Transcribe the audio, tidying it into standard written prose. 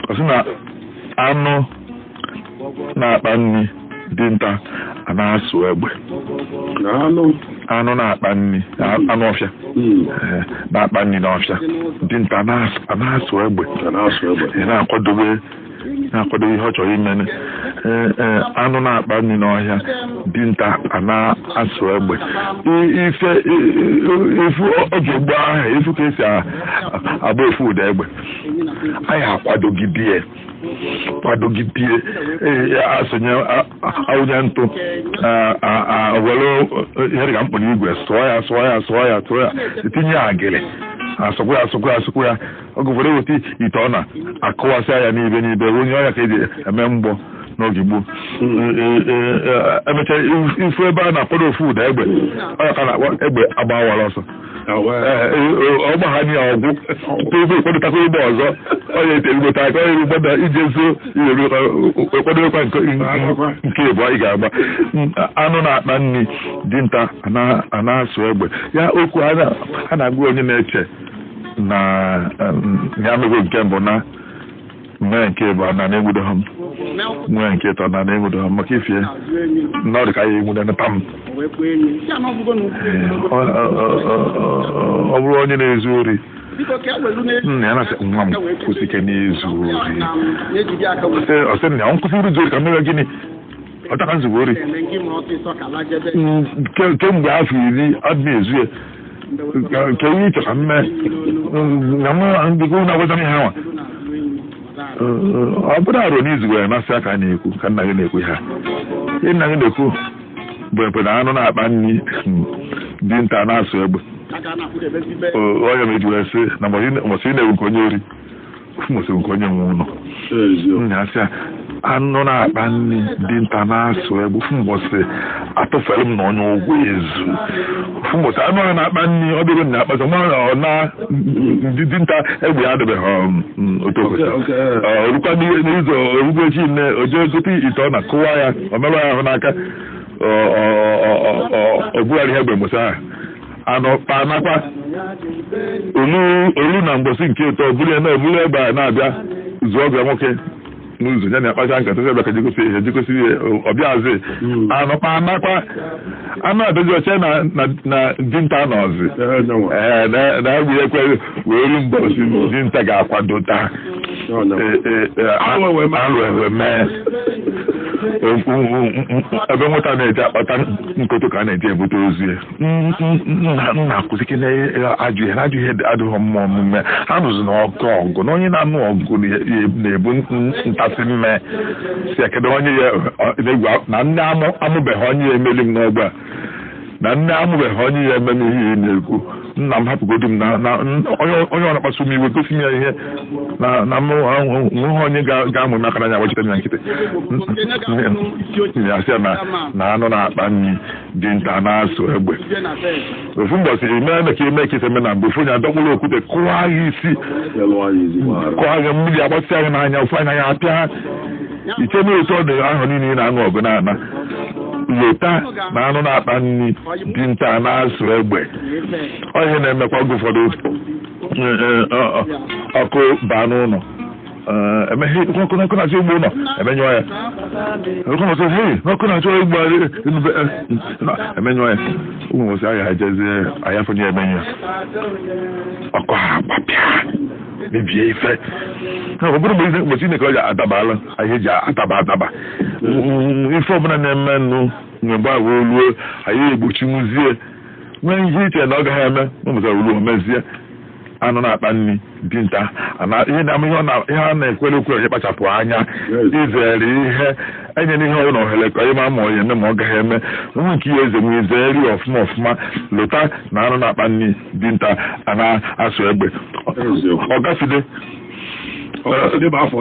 Ọ sị na anụ na-akpa nri dinta a na-asụ egbe. Anụ na-akpa nri, anụ ọfịa na-akpa nri n'ọfịa, dinta a na-asụ egbe, na-akwadobe ihe ọ chọrọ ime. Anụ na-akpa nri n'ọhịa, dinta a na-asụ egbe. Ifu oge gboo ahụ, ifu ka esi agba ofu ụda egbe, anyị akwadogidie asonye awụnye ntụ, were ihe dịka mkpụrụ igwe sụọ ya tinye agịrị, asụkwa ya. Oge ụfọdụ eweta ite ọ na-akụwasịa ya n'ibe n'ibe, onye ọya ka eji eme mgbọ n'oge gboo. Emechaa ifu ebe a na-akwado ofu ụda egbe, ọya ka na-akpọ egbe agbawara ọsọ, ọgba ha nye ọgwụ tupu ịkwadotakwa egbe ọzọ, onye etegbota aka onye egbota ije zuo kwadobekwa nke ịbụọ ị ga-agba. Anụ na-akpa nri dinta a na-asụ egbe ya. Okwu a na-agwa onye na-eche na ya mego nke mbụ na nwee nke ịbụọ na na-egbudo ha m, nwee nke ịtọ na na-egbudo ha m, maka ifie na ọ dị ka ya egbudo na pam. Ọ bụrụ onye na-ezu ori, nna ya na-asị nwa m kwụsị ike n'izu ori. Ọ sị nna ya nkwụsị izu ori ka mere gịnị? Ọ taka nzugbo ori kemgbe afọ 10 adị na-ezu ya nke ihe ịchọ ka mme na ndị na-agwaza ihe anwa. Ọ bụrụ arụ n'izu were masị aka na-ekwu ka nna gị na-ekwu ha. Ihe nna gị na-ekwu bụ ekwe na anụ na-akpa nri dinta na-asụ egbe. Onye ma eji wee sị na mbọsị ị na-ewu nke onye ori, mbọsị nke onye nwe ụlọ. Nna asị anụ na-akpa nri dinta na-asụ egbe, ofu mbọsị atụfere m na onye ụgwọ ezu. Ofu mbọsị anụ ọhịa na-akpa nri ọ bụrụ na akpasa nwa ọ na dinta egbe ya adịbeghị otu o kwesịrị. Orukwa n'izu orukwa echi nne o jee gote ite ọ na-akụwa ya, o merụ ya ahụ n'aka, ọ bugharị egbe mbọsị ahụ. Anụ kpanakwa olu na mgbọsị nke ịtọ buru ya na-eburu egbe a na-abịa zụọ ọbịa nwoke n'ụzọ ya na-akpacha nkata ebe ka jigosi ihe jigosi ihe ọbịazi. Anụ kpanakwa anụ adịghị ọcha na dinta nọzi na-egbu ekwe wee ru mbọsị dinta ga-akwadota alụ ewe mee. Ebe nwata na-eji akpata nkoto ka a na-eji ebute ozu ya. Nna akwụsị ajụ ihe ajụ ihe adịghị mma omume. Ha nụzi na ọkụ ọgụ na onye na-anụ ọgụ na-ebu ntasị mme si ekedo onye ya na-egwu na nne amụbeghị onye ya emeli m n'ọgba a, na nne amụbeghị onye ya eme m ihe na-ekwu. Nna m hapụgodu m na onye ọ na-akpasu m iwe gosi m ya ihe na m nweghị onye ga-amụ m aka n'anya agbachite m ya nkịtị. Ya sị na anụ na-akpa nri dinta na-asụ egbe. Ofu mbọsị ime ka ime ka ise na mgbe ofu onye adọkpụrụ okwute kụọ agha isi, kụọ agha mmiri agbasị agha n'anya, ofu anya ya apịa iche n'otu ọ dị ahụ niile ị na-aṅụ ọgụ na-ana. Lota na anụ na-akpa nri dinta na-asụ egbe. Ọ ihe na-emekwa oge ụfọdụ ọkụ baa n'ụlọ, emeghe ọkụ na-achọ igbu ụlọ emenyụọ ya, ọkụ na-achọ igbu emenyụọ ya. Ụmụ nwesị agha ejezie ayafonye emenyụ ya, ọkụ ha agbapịa mebie ife. Ọ bụrụ mgbe Chineke ọ ji adabala anyị eji ataba ataba ife ọbụla na-eme nụ mgbe ahụ oluo anyị egbochi nwuzie nwee ihe iche na ọ gaghị eme ụmụta oluo mezie. Anụ na-akpa nri dinta ihe a na-ekwere okwu onye kpachapụ anya izere ihe enyere ihe ọbụla ohere ka onye ma ma ọ eme ma ọ gaghị eme nwe nke ihe eze nwe zere ọfụma ọfụma. Lota na anụ na-akpa nri dinta a na-asụ egbe. Ọgafide bụ afọ.